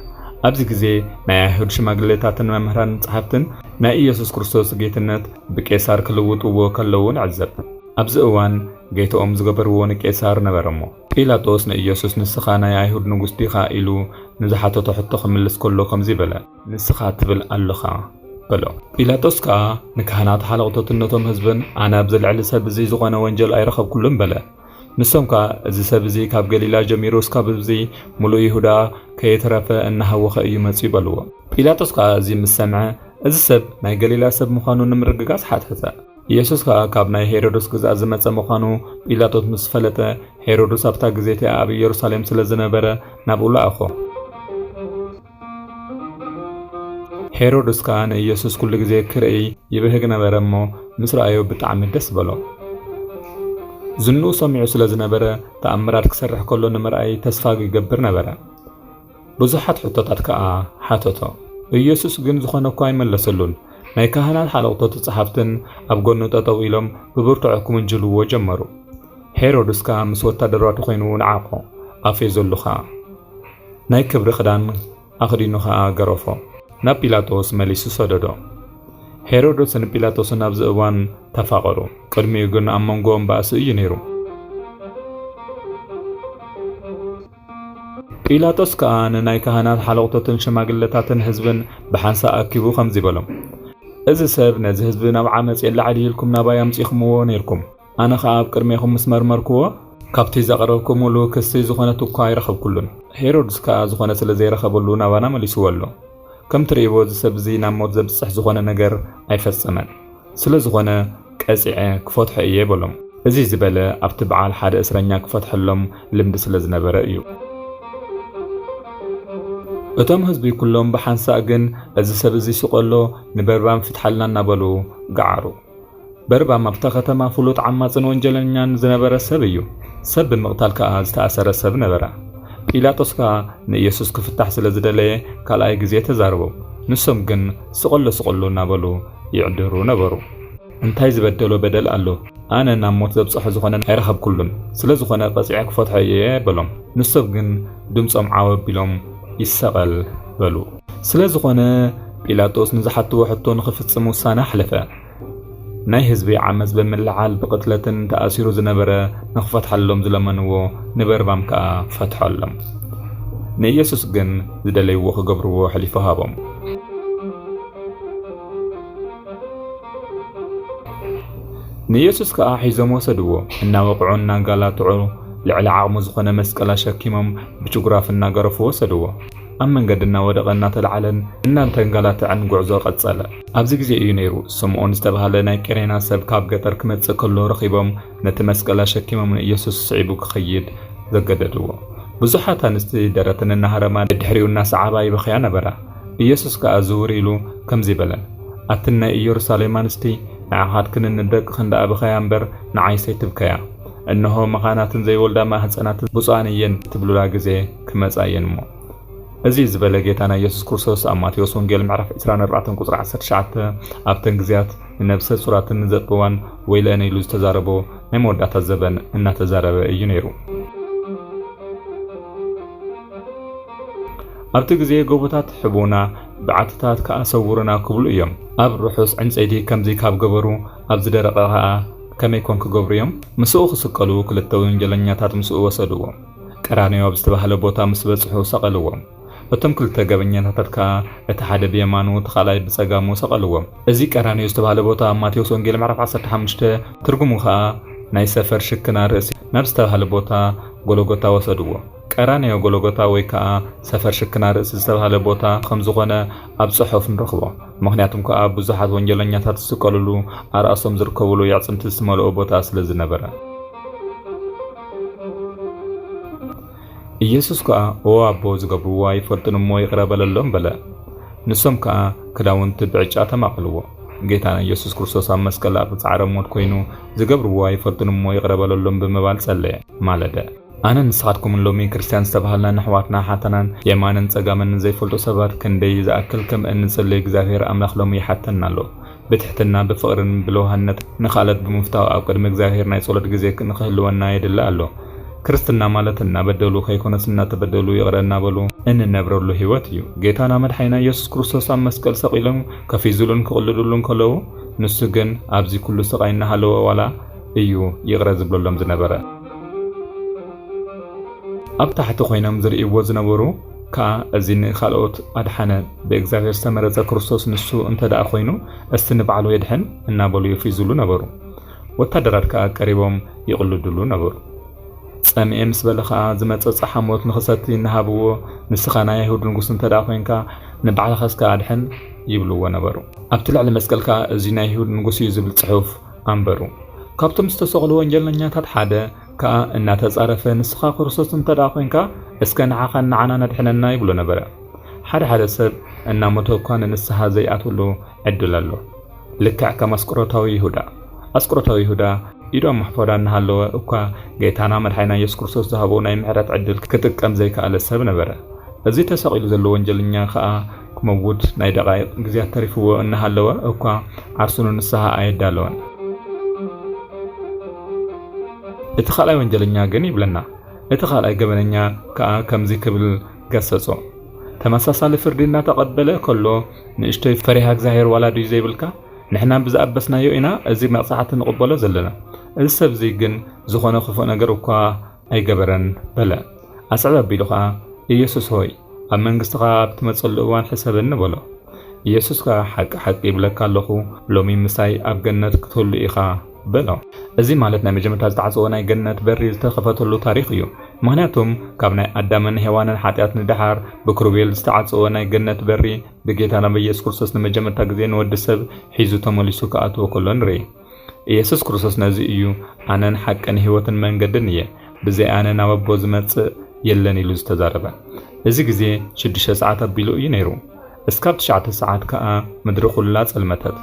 ኣብዚ ግዜ ናይ ኣይሁድ ሽማግሌታትን መምህራን ጸሓፍትን ናይ ኢየሱስ ክርስቶስ ጌትነት ብቄሳር ክልውጥዎ ከለዉ ንዕዘብ። ኣብዚ እዋን ጌትኦም ዝገበርዎ ንቄሳር ነበረ እሞ፣ ጲላጦስ ንኢየሱስ፣ "ንስኻ ናይ ኣይሁድ ንጉስ ዲኻ?" ኢሉ ንዝሓተቶ ሕቶ ክምልስ ከሎ ከምዚ በለ፣ "ንስኻ ትብል ኣሎኻ" በሎ። ጲላጦስ ከኣ ንካህናት ሓለቕቶትን ነቶም ህዝብን፣ "ኣነ ኣብዚ ልዕሊ ሰብ እዚ ዝኾነ ወንጀል ኣይረኸብኩሉን" በለ። ንሶም ከኣ፣ "እዚ ሰብ እዚ ካብ ገሊላ ጀሚሩ እስካብ እዚ ምሉእ ይሁዳ ከየተረፈ እናሃወኸ እዩ መጺኡ" በልዎ። ጲላጦስ ከኣ እዚ ምስ ሰምዐ፣ "እዚ ሰብ ናይ ገሊላ ሰብ ምዃኑ ንምርግጋጽ ሓትሐተ።" ኢየሱስ ከኣ ካብ ናይ ሄሮድስ ግዝኣት ዝመጸ ምዃኑ ጲላጦስ ምስ ፈለጠ፣ ሄሮድስ ኣብታ ግዜ እቲኣ ኣብ ኢየሩሳሌም ስለ ዝነበረ ናብኡ ለኣኾ። ሄሮድስ ከኣ ንኢየሱስ ኩሉ ግዜ ክርኢ ይብህግ ነበረ እሞ፣ ምስ ረኣዮ ብጣዕሚ ደስ በሎ። ዝንኡ ሰሚዑ ስለ ዝነበረ፣ ተኣምራት ክሰርሕ ከሎ ንምርኣይ ተስፋ ይገብር ነበረ። ብዙሓት ሕቶታት ከኣ ሓተቶ። ኢየሱስ ግን ዝኾነ እኳ ኣይመለሰሉን። ናይ ካህናት ሓለቕቶት ጸሓፍትን ኣብ ጎኑ ጠጠው ኢሎም ብብርቱዕ ክምንጅልዎ ጀመሩ። ሄሮድስ ከኣ ምስ ወታደራቱ ኮይኑ ነዓቖ፣ ኣፌዘሉ ከኣ። ናይ ክብሪ ክዳን ኣኽዲኑ ከኣ ገረፎ። ናብ ጲላጦስ መሊሱ ሰደዶ። ሄሮድስን ጲላጦስን ኣብዚ እዋን ተፋቐሩ። ቅድሚኡ ግን ኣብ መንጎኦም ባእሲ እዩ ነይሩ። ጲላጦስ ከኣ ንናይ ካህናት ሓለቕቶትን ሽማግለታትን ህዝብን ብሓንሳእ ኣኪቡ ከምዚ በሎም፣ "እዚ ሰብ ነዚ ህዝቢ ናብ ዓመጽ የለዓዕል ኢልኩም ናባይ ኣምጺእኩምዎ ነይርኩም። ኣነ ኸኣ ኣብ ቅድሜኹም ምስ መርመርኩዎ፣ ካብቲ ዘቕረብኩምሉ ክሲ ዝኾነት እኳ ኣይረኸብኩሉን። ሄሮድስ ከኣ ዝኾነ ስለ ዘይረኸበሉ ናባና መሊስዎ ኣሎ። ከም ትርእይዎ እዚ ሰብ እዚ ናብ ሞት ዘብጽሕ ዝኾነ ነገር ኣይፈጸመን። ስለ ዝኾነ ቀጺዐ ክፈትሖ እየ" በሎም። እዚ ዝበለ ኣብቲ በዓል ሓደ እስረኛ ክፈትሐሎም ልምዲ ስለ ዝነበረ እዩ። እቶም ህዝቢ ኩሎም ብሓንሳእ ግን፣ "እዚ ሰብ እዚ ስቐሎ፣ ንበርባን ፍትሓልና" እናበሉ ገዓሩ። በርባም ኣብታ ከተማ ፍሉጥ ዓማጽን ወንጀለኛን ዝነበረ ሰብ እዩ። ሰብ ብምቕታል ከኣ ዝተኣሰረ ሰብ ነበረ። ጲላጦስ ከኣ ንኢየሱስ ክፍታሕ ስለ ዝደለየ ካልኣይ ግዜ ተዛረቦም። ንሶም ግን፣ "ስቐሎ፣ ስቐሎ" እናበሉ ይዕድሩ ነበሩ። እንታይ ዝበደሎ በደል ኣሎ? ኣነ ናብ ሞት ዘብጽሖ ዝኾነ ኣይረኸብኩሉን። ስለ ዝኾነ ቀጺዐ ክፈትሖ እየ በሎም። ንሶም ግን ድምጾም ዓው ኣቢሎም፣ "ይሰቐል" በሉ። ስለ ዝኾነ ጲላጦስ ንዝሓትዎ ሕቶ ንኽፍጽም ውሳነ ኣሕለፈ። ናይ ህዝቢ ዓመጽ ብምልዓል ብቕትለትን ተኣሲሩ ዝነበረ ንኽፈትሓሎም ዝለመንዎ ንበርባም ከኣ ፈትሖሎም። ንኢየሱስ ግን ዝደለይዎ ክገብርዎ ኣሕሊፉ ሃቦም። ንኢየሱስ ከኣ ሒዞም ወሰድዎ። እናወቕዑ እናንጋላትዑ ልዕሊ ዓቕሙ ዝኾነ መስቀል ኣሸኪሞም ብጭጉራፍ እናገረፉ ወሰድዎ። ኣብ መንገዲ እናወደቐ እናተላዕለን እናተንጋላተዐን ጉዕዞ ቀጸለ። ኣብዚ ግዜ እዩ ነይሩ፣ ስምዖን ዝተባህለ ናይ ቂሬና ሰብ ካብ ገጠር ክመጽእ ከሎ ረኺቦም ነቲ መስቀል ኣሸኪሞም ንኢየሱስ ስዒቡ ክኸይድ ዘገደድዎ። ብዙሓት ኣንስቲ ደረተን እናሃረማ ድሕሪኡ እናሰዓባ ይበኽያ ነበራ። ኢየሱስ ከኣ ዝውር ኢሉ ከምዚ በለን፣ ኣትን ናይ ኢየሩሳሌም ኣንስቲ፣ ንዓኻትክንን ንደቅኽን ደኣ ብኸያ እምበር ንዓይስ ኣይትብከያ። እንሆ መኻናትን ዘይወልዳ ማህጸናትን ብፁዓን እየን ትብሉላ ግዜ ክመጻ እየን እሞ። እዚ ዝበለ ጌታና ኢየሱስ ክርስቶስ ኣብ ማቴዎስ ወንጌል ምዕራፍ ዕስራን ኣርባዕተን ቁጽሪ ዓሰርተ ትሽዓተ ኣብተን ግዜያት ንነብሰ ጹራትን ንዘጥብዋን ወይለአን ኢሉ ዝተዛረቦ ናይ መወዳእታ ዘበን እናተዛረበ እዩ ነይሩ። ኣብቲ ግዜ ጎቦታት ሕቡና፣ በዓትታት ከኣ ሰውሩና ክብሉ እዮም። ኣብ ርሑስ ዕንጸይቲ ከምዚ ካብ ገበሩ፣ ኣብ ዝደረቐ ከኣ ከመይ ኮን ክገብሩ እዮም? ምስኡ ክስቀሉ ክልተ ወንጀለኛታት ምስኡ ወሰድዎም። ቀራንዮ ኣብ ዝተባህለ ቦታ ምስ በጽሑ ሰቐልዎም። እቶም ክልተ ገበኛታት ከኣ እቲ ሓደ ብየማኑ እቲ ካልኣይ ብጸጋሙ ሰቐልዎም። እዚ ቀራንዮ ዝተባህለ ቦታ ኣብ ማቴዎስ ወንጌል ምዕራፍ ዓሰርተ ሓሙሽተ ትርጉሙ ከኣ ናይ ሰፈር ሽክና ርእሲ ናብ ዝተባህለ ቦታ ጎለጎታ ወሰድዎ። ቀራንዮ ጎለጎታ ወይ ከኣ ሰፈር ሽክና ርእሲ ዝተባህለ ቦታ ከም ዝኾነ ኣብ ጽሑፍ ንረኽቦ። ምኽንያቱም ከኣ ብዙሓት ወንጀለኛታት ዝስቀሉሉ ኣርኣሶም ዝርከቡሉ የዕጽምቲ ዝመልኦ ቦታ ስለ ዝነበረ። ኢየሱስ ከኣ፣ "ኦ ኣቦ፣ ዝገብርዎ ኣይፈልጡን እሞ ይቕረ በለሎም" በለ። ንሶም ከኣ ክዳውንቲ ብዕጫ ተማቐልዎ። ጌታና ኢየሱስ ክርስቶስ ኣብ መስቀል ኣብ ጻዕረ ሞት ኮይኑ፣ "ዝገብርዎ ኣይፈልጡን እሞ ይቕረ በለሎም" ብምባል ጸለየ፣ ማለደ። ኣነን ንስኻትኩምን ሎሚ ክርስትያን ዝተባሃልና ንኣሕዋትና ሓተናን የማንን ጸጋምን ንዘይፈልጡ ሰባት ክንደይ ዝኣክል ከም እንጽሊ እግዚኣብሔር ኣምላኽ ሎሚ ይሓተና ኣሎ። ብትሕትና፣ ብፍቕርን ብለውሃነት ንኻልኦት ብምፍታው ኣብ ቅድሚ እግዚኣብሔር ናይ ጸሎት ግዜ ንኽህልወና የድሊ ኣሎ። ክርስትና ማለት እናበደሉ ከይኮነስ እናተበደሉ ይቕረ እናበሉ እንነብረሉ ህይወት እዩ። ጌታና መድሓኒና ኢየሱስ ክርስቶስ ኣብ መስቀል ሰቒሎም ከፊዙሉን ክቕልዱሉን ከለዉ፣ ንሱ ግን ኣብዚ ኩሉ ስቓይ እናሃለወ ዋላ እዩ ይቕረ ዝብለሎም ዝነበረ። ኣብ ታሕቲ ኮይኖም ዝርእይዎ ዝነበሩ ከኣ፣ "እዚ ንኻልኦት ኣድሓነ፣ ብእግዚኣብሔር ዝተመረጸ ክርስቶስ ንሱ እንተ ደኣ ኮይኑ፣ እስቲ ንባዕሉ የድሕን" እናበሉ ይፊዙሉ ነበሩ። ወታደራት ከኣ ቀሪቦም ይቕልዱሉ ነበሩ። ጸምኤ ምስ በለ ከኣ፣ ዝመጸ ጸሓሞት ንኽሰቲ እናሃብዎ፣ "ንስኻ ናይ ኣይሁድ ንጉስ እንተ ደኣ ኮይንካ፣ ንባዕልኻ እስከ ኣድሕን" ይብልዎ ነበሩ። ኣብቲ ልዕሊ መስቀል ከኣ፣ "እዚ ናይ ኣይሁድ ንጉስ እዩ" ዝብል ጽሑፍ ኣንበሩ። ካብቶም ዝተሰቕሉ ወንጀለኛታት ሓደ ከኣ እናተጻረፈ፣ "ንስኻ ክርስቶስ እንተ ደኣ ኮይንካ፣ እስከ ንዓኻን ንዓናን ኣድሕነና" ይብሎ ነበረ። ሓደ ሓደ ሰብ እናሞተ እኳ ንንስሓ ዘይኣትወሉ ዕድል ኣሎ። ልክዕ ከም ኣስቆሮታዊ ይሁዳ። ኣስቆሮታዊ ይሁዳ ኢዱ ኣብ መሕፈዳ እናሃለወ እኳ ጌታና መድሓኒና ኢየሱስ ክርስቶስ ዝሃቦ ናይ ምሕረት ዕድል ክጥቀም ዘይከኣለ ሰብ ነበረ። እዚ ተሰቒሉ ዘሎ ወንጀለኛ ከኣ ክመውት ናይ ደቓይቕ ግዜያት ተሪፍዎ እናሃለወ እኳ ዓርሱ ንንስሓ ኣየዳለወን። እቲ ካልኣይ ወንጀለኛ ግን ይብለና፣ እቲ ካልኣይ ገበነኛ ከኣ ከምዚ ክብል ገሰጾ፣ ተመሳሳሊ ፍርዲ እናተቐበለ ከሎ፣ ንእሽቶይ ፈሪሃ እግዚኣብሔር ዋላ ድዩ ዘይብልካ? ንሕና ብዝኣበስናዮ ኢና እዚ መቕጻዕቲ ንቕበሎ ዘለና። እዚ ሰብ እዚ ግን ዝኾነ ክፉእ ነገር እኳ ኣይገበረን በለ። ኣስዕብ ኣቢሉ ኸኣ፣ "ኢየሱስ ሆይ፣ ኣብ መንግስትኻ ኣብ ትመጸሉ እዋን ሕሰበኒ" በሎ። ኢየሱስ ከኣ፣ "ሓቂ ሓቂ ይብለካ ኣለኹ፣ ሎሚ ምሳይ ኣብ ገነት ክትህሉ ኢኻ" በሎ። እዚ ማለት ናይ መጀመርታ ዝተዓጸወ ናይ ገነት በሪ ዝተኸፈተሉ ታሪኽ እዩ። ምኽንያቱም ካብ ናይ ኣዳምን ሄዋንን ሓጢኣት ንደሓር ብክሩቤል ዝተዓጸወ ናይ ገነት በሪ ብጌታና ብኢየሱስ ክርስቶስ ንመጀመርታ ግዜ ንወዲ ሰብ ሒዙ ተመሊሱ ክኣትዎ ከሎ ንርኢ። ኢየሱስ ክርስቶስ ነዚ እዩ፣ "ኣነን ሓቅን ህይወትን መንገድን እየ፣ ብዘይ ኣነ ናብ ኣቦ ዝመጽእ የለን" ኢሉ ዝተዛረበ። እዚ ግዜ ሽዱሽተ ሰዓት ኣቢሉ እዩ ነይሩ። እስካብ ትሽዓተ ሰዓት ከኣ ምድሪ ኩላ ጸልመተት።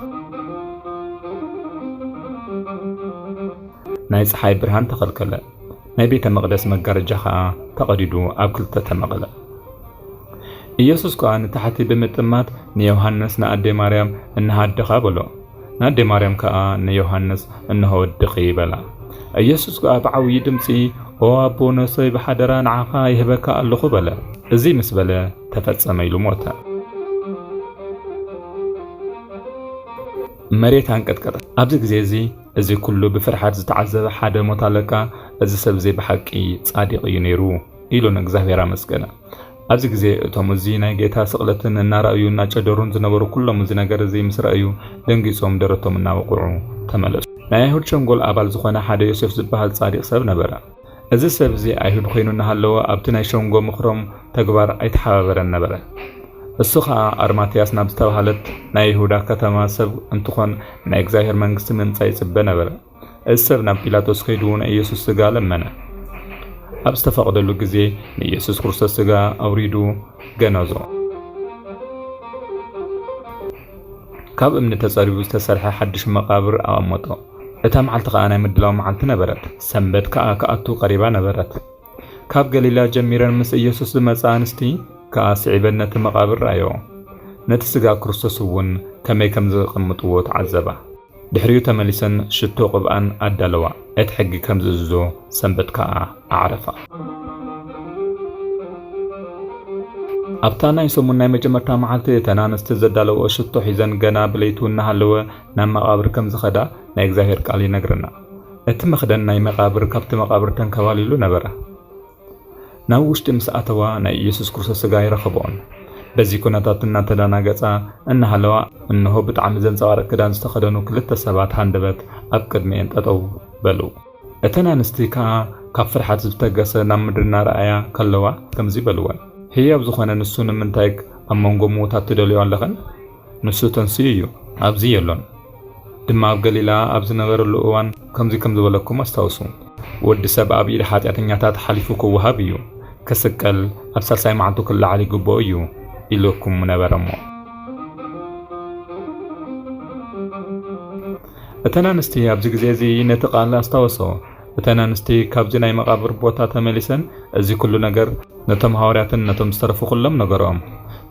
ናይ ጸሓይ ብርሃን ተኸልከለ። ናይ ቤተ መቕደስ መጋረጃ ኸኣ ተቐዲዱ ኣብ ክልተ ተመቕለ። ኢየሱስ ከኣ ንታሕቲ ብምጥማት ንዮሃንስ ንኣደ ማርያም፣ "እንሃ ኣደኻ" በሎ። ንኣደ ማርያም ከኣ ንዮሃንስ፣ "እንሆ ወድኺ" በላ። ኢየሱስ ከኣ ብዓብዪ ድምጺ፣ "ኦ ኣቦ፣ ነፍሰይ ብሓደራ ንዓኻ ይህበካ ኣለኹ" በለ። እዚ ምስ በለ፣ "ተፈጸመ" ኢሉ ሞተ። መሬት ኣንቀጥቀጠ። ኣብዚ ግዜ እዚ፣ እዚ ኩሉ ብፍርሓት ዝተዓዘበ ሓደ ሞት ኣለቃ፣ "እዚ ሰብ እዚ ብሓቂ ጻድቕ እዩ ነይሩ" ኢሉ ንእግዚኣብሔር ኣመስገነ። ኣብዚ ግዜ እቶም እዚ ናይ ጌታ ስቕለትን እናረኣዩ እናጨደሩን ዝነበሩ ኩሎም እዚ ነገር እዚ ምስ ረኣዩ ደንጊጾም ደረቶም እናወቕዑ ተመለሱ። ናይ ኣይሁድ ሸንጎል ኣባል ዝኾነ ሓደ ዮሴፍ ዝበሃል ጻድቕ ሰብ ነበረ። እዚ ሰብ እዚ ኣይሁድ ኮይኑ እናሃለወ ኣብቲ ናይ ሸንጎ ምኽሮም ተግባር ኣይተሓባበረን ነበረ። እሱ ኸኣ ኣርማትያስ ናብ ዝተባህለት ናይ ይሁዳ ከተማ ሰብ እንትኾን ናይ እግዚኣብሔር መንግስቲ ምምጻእ ይጽበ ነበረ። እዚ ሰብ ናብ ጲላጦስ ከይዱ ናይ ኢየሱስ ስጋ ለመነ። ኣብ ዝተፈቕደሉ ግዜ ንኢየሱስ ክርስቶስ ስጋ ኣውሪዱ ገነዞ። ካብ እምኒ ተጸሪቡ ዝተሰርሐ ሓድሽ መቓብር ኣቐመጦ። እታ መዓልቲ ኸኣ ናይ ምድላው መዓልቲ ነበረት። ሰንበት ከኣ ክኣቱ ቀሪባ ነበረት። ካብ ገሊላ ጀሚረን ምስ ኢየሱስ ዝመጻ ኣንስቲ ከኣ ስዒበን ነቲ መቓብር ረኣዮ። ነቲ ስጋ ክርስቶስ እውን ከመይ ከም ዘቐምጥዎ ተዓዘባ። ድሕሪኡ ተመሊሰን ሽቶ ቅብኣን ኣዳለዋ። እቲ ሕጊ ከም ዝእዝዞ ሰንበት ከኣ ኣዕረፋ። ኣብታ ናይ ሰሙን ናይ መጀመርታ መዓልቲ እተን ኣንስቲ ዘዳለውኦ ሽቶ ሒዘን ገና ብለይቱ እናሃለወ ናብ መቓብር ከም ዝኸዳ ናይ እግዚኣብሔር ቃል ይነግረና። እቲ መኽደን ናይ መቓብር ካብቲ መቓብር ተንከባሊሉ ነበረ። ናብ ውሽጢ ምስ ኣተዋ ናይ ኢየሱስ ክርስቶስ ስጋ ኣይረኸብኦን። በዚ ኩነታት እናተደናገጻ እናሃለዋ እንሆ ብጣዕሚ ዘንጸባርቕ ክዳን ዝተኸደኑ ክልተ ሰባት ሃንደበት ኣብ ቅድሚኤን ጠጠው በሉ። እተን ኣንስቲ ከኣ ካብ ፍርሓት ዝተገሰ ናብ ምድሪ እናረኣያ ከለዋ ከምዚ በልወን፣ ህያው ዝኾነ ንሱ ንምንታይ ኣብ መንጎ ምዉታት ትደልዮ ኣለኽን? ንሱ ተንሲኡ እዩ፣ ኣብዚ የሎን። ድማ ኣብ ገሊላ ኣብ ዝነበረሉ እዋን ከምዚ ከም ዝበለኩም ኣስታውሱ፣ ወዲ ሰብ ኣብ ኢድ ሓጢኣተኛታት ሓሊፉ ክወሃብ እዩ፣ ክስቀል፣ ኣብ ሳልሳይ መዓልቱ ክለዓል ይግብኦ እዩ ኢሉኩም ነበረ እሞ። እተን ኣንስቲ ኣብዚ ግዜ እዚ ነቲ ቃል ኣስታወስኦ። እተን ኣንስቲ ካብዚ ናይ መቓብር ቦታ ተመሊሰን እዚ ኩሉ ነገር ነቶም ሃዋርያትን ነቶም ዝተረፉ ኩሎም ነገርኦም።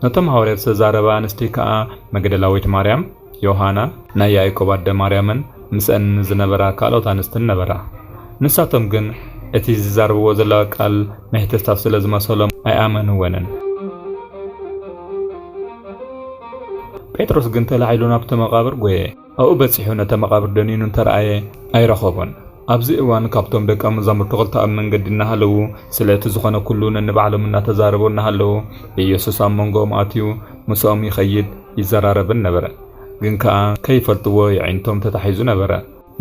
ነቶም ሃዋርያት ዝተዛረባ ኣንስቲ ከኣ መግደላዊት ማርያም፣ ዮሃና፣ ናይ ያዕቆብ ኣደ ማርያምን ምስአን ዝነበራ ካልኦት ኣንስትን ነበራ። ንሳቶም ግን እቲ ዝዛረብዎ ዘለዋ ቃል መሕተትታት ስለ ዝመሰሎም ኣይኣመንወንን። ጴጥሮስ ግን ተላዒሉ ናብቲ መቓብር ጐየ። ኣብኡ በጺሑ ነቲ መቓብር ደኒኑ እንተረኣየ ኣይረኸቦን። ኣብዚ እዋን ካብቶም ደቀ መዛሙርቱ ክልተ ኣብ መንገዲ እናሃለዉ ስለ እቲ ዝኾነ ኩሉ ነንባዕሎም እናተዛረቡ እናሃለዉ ኢየሱስ ኣብ መንጎኦም ኣትዩ ምስኦም ይኸይድ ይዘራረብን ነበረ። ግን ከኣ ከይፈልጥዎ የዒንቶም ተታሒዙ ነበረ።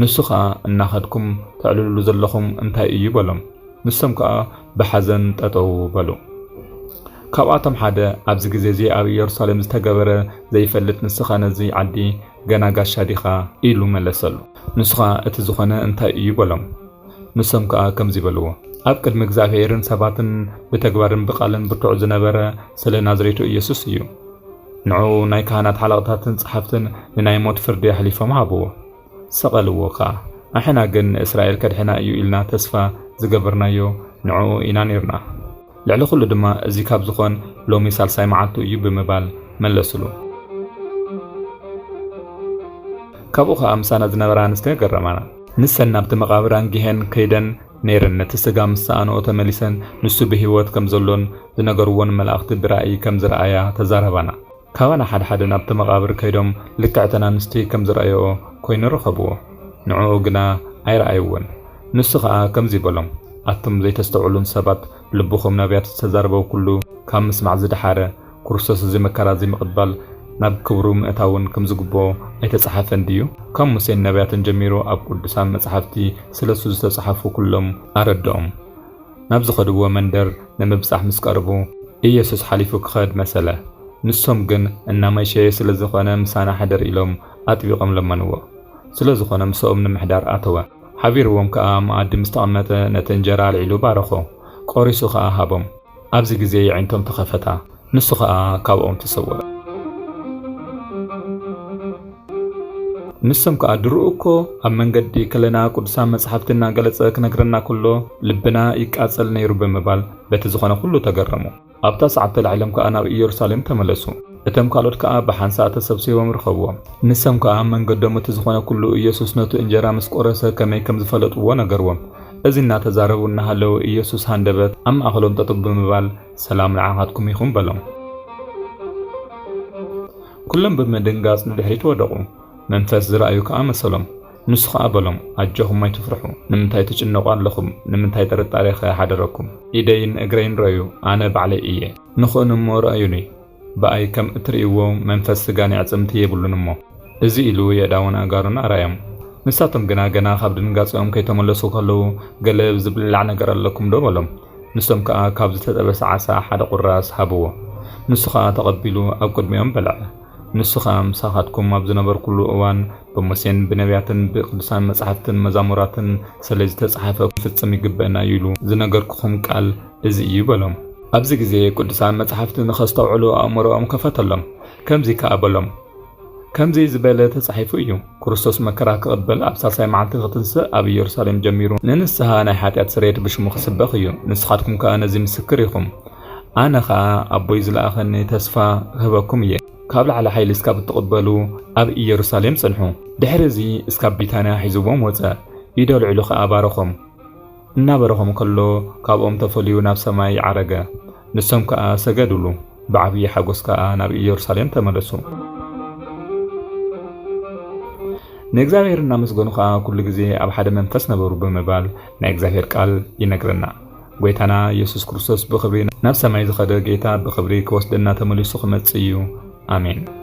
ንሱ ኸኣ እናኸድኩም ተዕልሉሉ ዘለኹም እንታይ እዩ በሎም። ንሶም ከኣ ብሓዘን ጠጠው በሉ። ካብኣቶም ሓደ ኣብዚ ግዜ እዚ ኣብ ኢየሩሳሌም ዝተገበረ ዘይፈልጥ ንስኻ ነዚ ዓዲ ገና ጋሻ ዲኻ? ኢሉ መለሰሉ። ንሱ ኸኣ እቲ ዝኾነ እንታይ እዩ በሎም። ንሶም ከኣ ከምዚ በልዎ፣ ኣብ ቅድሚ እግዚኣብሔርን ሰባትን ብተግባርን ብቓልን ብርቱዕ ዝነበረ ስለ ናዝሬቱ ኢየሱስ እዩ። ንዕኡ ናይ ካህናት ሓለቕታትን ጸሓፍትን ንናይ ሞት ፍርዲ ኣሕሊፎም ሃብዎ። ሰቐልዎ ከኣ። ኣሕና ግን ንእስራኤል ከድሕና እዩ ኢልና ተስፋ ዝገበርናዮ ንዕኡ ኢና ኔርና። ልዕሊ ኩሉ ድማ እዚ ካብ ዝኾን ሎሚ ሳልሳይ መዓልቱ እዩ ብምባል መለሱሉ። ካብኡ ከኣ ምሳና ዝነበራ ኣንስቲ ገረማና። ንሰን ናብቲ መቓብር ኣንጊሀን ከይደን ነይረን ነቲ ስጋ ምስ ሰኣንኦ ተመሊሰን ንሱ ብህይወት ከም ዘሎን ዝነገርዎን መላእኽቲ ብራእይ ከም ዝረኣያ ተዛረባና። ካባና ሓደ ሓደ ናብቲ መቓብር ከይዶም ልክዕ እተን ኣንስቲ ከም ዝረኣይኦ ኮይኑ ረኸብዎ። ንዕኡ ግና ኣይረኣይዎን። ንሱ ኸኣ ከምዚ በሎም፣ ኣቱም ዘይተስተውዕሉን ሰባት፣ ልብኹም ነቢያት ዝተዛረበው ኩሉ ካብ ምስማዕ ዝደሓረ፣ ክርስቶስ እዚ መከራ እዚ ምቕባል ናብ ክብሩ ምእታውን ከም ዝግብኦ ኣይተጻሓፈን ድዩ? ካብ ሙሴን ነቢያትን ጀሚሩ ኣብ ቅዱሳን መጻሕፍቲ ስለ እሱ ዝተጻሕፉ ኩሎም ኣረድኦም። ናብ ዝኸድዎ መንደር ንምብጻሕ ምስ ቀረቡ፣ ኢየሱስ ሓሊፉ ክኸድ መሰለ። ንሶም ግን እናመሸየ ስለ ዝኾነ ምሳና ሕደር ኢሎም ኣጥቢቖም ለመንዎ። ስለ ዝኾነ ምስኦም ንምሕዳር ኣተወ። ሓቢርዎም ከኣ መኣዲ ምስ ተቐመጠ ነቲ እንጀራ ኣልዒሉ ባረኾ። ቆሪሱ ከኣ ሃቦም። ኣብዚ ግዜ የዒንቶም ተኸፈታ። ንሱ ኸኣ ካብኦም ተሰወረ። ንሶም ከኣ ድሮ እኮ ኣብ መንገዲ ከለና ቅዱሳን መጻሕፍቲ እናገለጸ ክነግረና ከሎ ልብና ይቃጸል ነይሩ ብምባል በቲ ዝኾነ ኩሉ ተገረሙ። ኣብታ ሰዓት ተላዒሎም ከኣ ናብ ኢየሩሳሌም ተመለሱ። እቶም ካልኦት ከኣ ብሓንሳእ ተሰብሲቦም ረኸብዎም። ንሶም ከኣ ኣብ መንገዶም እቲ ዝኾነ ኩሉ ኢየሱስ ነቱ እንጀራ ምስ ቆረሰ ከመይ ከም ዝፈለጥዎ ነገርዎም። እዚ እናተዛረቡ እናሃለዉ ኢየሱስ ሃንደበት ኣብ ማእከሎም ጠጠው ብምባል ሰላም ንዓኻትኩም ይኹን በሎም። ኩሎም ብምድንጋጽ ንድሕሪት ወደቑ። መንፈስ ዝረኣዩ ከኣ መሰሎም። ንሱ ኸኣ በሎም፣ ኣጆኹም ኣይትፍርሑ። ንምንታይ ትጭነቑ ኣለኹም? ንምንታይ ጥርጣሬ ኸ ሓደረኩም? ኢደይን እግረይን ረኣዩ፣ ኣነ ባዕለይ እየ። ንኽእኑ እሞ ረኣዩኒ። ብኣይ ከም እትርእይዎ መንፈስ ስጋን ኣዕጽምቲ የብሉን እሞ። እዚ ኢሉ የእዳውን ኣእጋሩን ኣርኣዮም። ንሳቶም ግና ገና ካብ ድንጋጸኦም ከይተመለሱ ከለዉ፣ ገለ ዝብላዕ ነገር ኣለኩም ዶ? በሎም። ንሶም ከኣ ካብ ዝተጠበሰ ዓሳ ሓደ ቁራስ ሃብዎ። ንሱ ኸኣ ተቐቢሉ ኣብ ቅድሚኦም በልዐ። ንሱ ኸኣ ምሳኻትኩም ኣብ ዝነበርኩሉ እዋን ብሙሴን ብነቢያትን ብቅዱሳን መጻሕፍትን መዛሙራትን ስለ ዝተጻሕፈ ክፍጽም ይግበአና እዩ ኢሉ ዝነገርኩኹም ቃል እዚ እዩ በሎም። ኣብዚ ግዜ ቅዱሳን መጻሕፍቲ ንኸስተውዕሉ ኣእምሮኦም ከፈተሎም። ከምዚ ከኣ በሎም፣ ከምዚ ዝበለ ተጻሒፉ እዩ፣ ክርስቶስ መከራ ክቕበል ኣብ ሳልሳይ መዓልቲ ክትንስእ ኣብ ኢየሩሳሌም ጀሚሩ ንንስሓ ናይ ሓጢኣት ስርየት ብሽሙ ክስበኽ እዩ። ንስኻትኩም ከኣ ነዚ ምስክር ኢኹም። ኣነ ኸኣ ኣቦይ ዝለኣኸኒ ተስፋ ክህበኩም እየ። ካብ ላዕሊ ሓይሊ እስካብ እትቕበሉ ኣብ ኢየሩሳሌም ጽንሑ። ድሕሪ እዚ እስካብ ቢታንያ ሒዝዎም ወጸ። ኢዱ ኣልዒሉ ኸኣ ባረኾም። እናበረኾም ከሎ ካብኦም ተፈልዩ ናብ ሰማይ ዓረገ። ንሶም ከኣ ሰገዱሉ። ብዓብዪ ሓጎስ ከኣ ናብ ኢየሩሳሌም ተመለሱ። ንእግዚኣብሔር እናመስገኑ ኸኣ ኩሉ ግዜ ኣብ ሓደ መንፈስ ነበሩ ብምባል ናይ እግዚኣብሔር ቃል ይነግረና። ጐይታና ኢየሱስ ክርስቶስ ብኽብሪ ናብ ሰማይ ዝኸደ ጌታ ብኽብሪ ክወስደና ተመሊሱ ክመጽእ እዩ። ኣሜን።